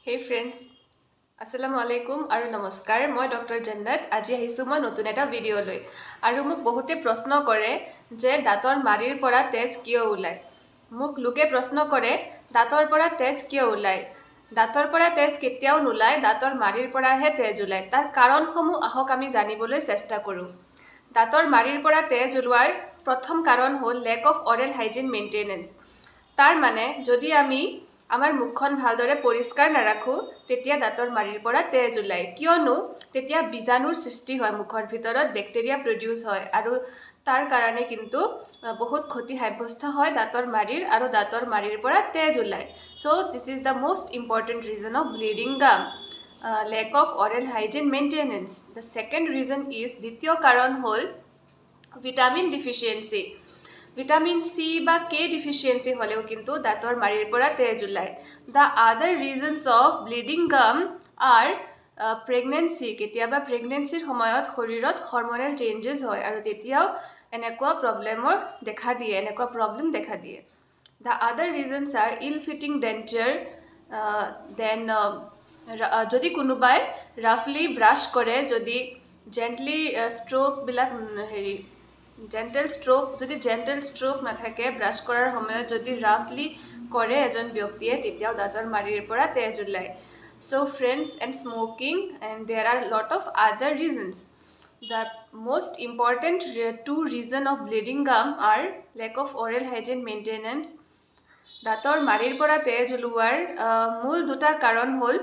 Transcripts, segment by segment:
হেই friends, আসসালামু আলাইকুম আৰু নমস্কাৰ। মই ডক্টৰ জন্নত। আজি আহিছোঁ মই নতুন এটা ভিডিঅ' লৈ। আৰু মোক বহুতে প্ৰশ্ন কৰে যে দাঁতৰ মাৰিৰ পৰা তেজ কিয় ওলায়। মোক লোকে প্ৰশ্ন কৰে, দাঁতৰ পৰা তেজ কিয় ওলায়? দাঁতৰ পৰা তেজ কেতিয়াও নোলায়, দাঁতৰ মাৰিৰ পৰাহে তেজ ওলায়। তাৰ কাৰণসমূহ আহক আমি জানিবলৈ চেষ্টা কৰোঁ। দাঁতৰ মাৰিৰ পৰা তেজ ওলোৱাৰ প্ৰথম কাৰণ হ'ল lack of oral hygiene maintenance। তাৰ মানে যদি আমি আমাৰ মুখখন ভালদৰে পৰিষ্কাৰ নাৰাখোঁ, তেতিয়া দাঁতৰ মাৰিৰ পৰা তেজ ওলায়। কিয়নো তেতিয়া বীজাণুৰ সৃষ্টি হয়, মুখৰ ভিতৰত বেক্টেৰিয়া প্ৰডিউচ হয় আৰু তাৰ কাৰণে কিন্তু বহুত ক্ষতি সাব্যস্ত হয় দাঁতৰ মাৰিৰ আৰু দাঁতৰ মাৰিৰ পৰা তেজ ওলায়। So this is the most important reason of bleeding gum, lack of oral hygiene maintenance. The second reason is, দ্বিতীয় কাৰণ হ'ল ভিটামিন ডিফিচিয়েঞ্চি। ভিটামিন চি বা কে ডিফিচিয়েঞ্চি হ'লেও কিন্তু দাঁতৰ মাৰিৰ পৰা তেজ ওলায়। The other reasons of bleeding gum are pregnancy। কেতিয়াবা প্ৰেগনেঞ্চিৰ সময়ত শৰীৰত হৰমনেল চেঞ্জেছ হয় আৰু তেতিয়াও এনেকুৱা প্ৰব্লেমৰ দেখা দিয়ে, এনেকুৱা প্ৰব্লেম দেখা দিয়ে। The other reasons are ill fitting denture, then যদি কোনোবাই ৰাফলি ব্ৰাছ কৰে, যদি জেণ্টলি ষ্ট্ৰ'কবিলাক হেৰি জেণ্টেল ষ্ট্ৰ'ক, যদি জেণ্টেল ষ্ট্ৰ'ক নাথাকে, ব্ৰাছ কৰাৰ সময়ত যদি ৰাফলি কৰে এজন ব্যক্তিয়ে, তেতিয়াও দাঁতৰ মাৰিৰ পৰা তেজ ওলায়। So friends, and smoking, and there are lot of other reasons. The most important two reason of bleeding gum are lack of oral hygiene maintenance। দাঁতৰ মাৰিৰ পৰা তেজ ওলোৱাৰ মূল দুটা কাৰণ হ'ল,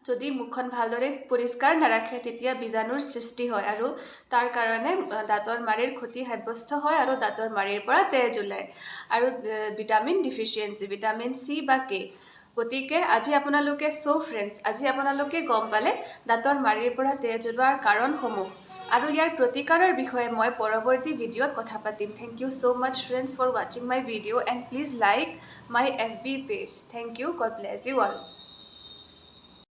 যদি মুখখন ভালদৰে পৰিষ্কাৰ নাৰাখে, তেতিয়া বীজাণুৰ সৃষ্টি হয় আৰু তাৰ কাৰণে দাঁতৰ মাৰিৰ ক্ষতি সাব্যস্ত হয় আৰু দাঁতৰ মাৰিৰ পৰা তেজ ওলায়, আৰু ভিটামিন ডিফিচিয়েঞ্চি, ভিটামিন চি বা কে। গতিকে আজি আপোনালোকে, চ' ফ্ৰেণ্ডছ, আজি আপোনালোকে গম পালে দাঁতৰ মাৰিৰ পৰা তেজ ওলোৱাৰ কাৰণসমূহ আৰু ইয়াৰ প্ৰতিকাৰৰ বিষয়ে মই পৰৱৰ্তী ভিডিঅ'ত কথা পাতিম। Thank you so much, friends, for watching my video, and please like my FB page. Thank you. God bless you all.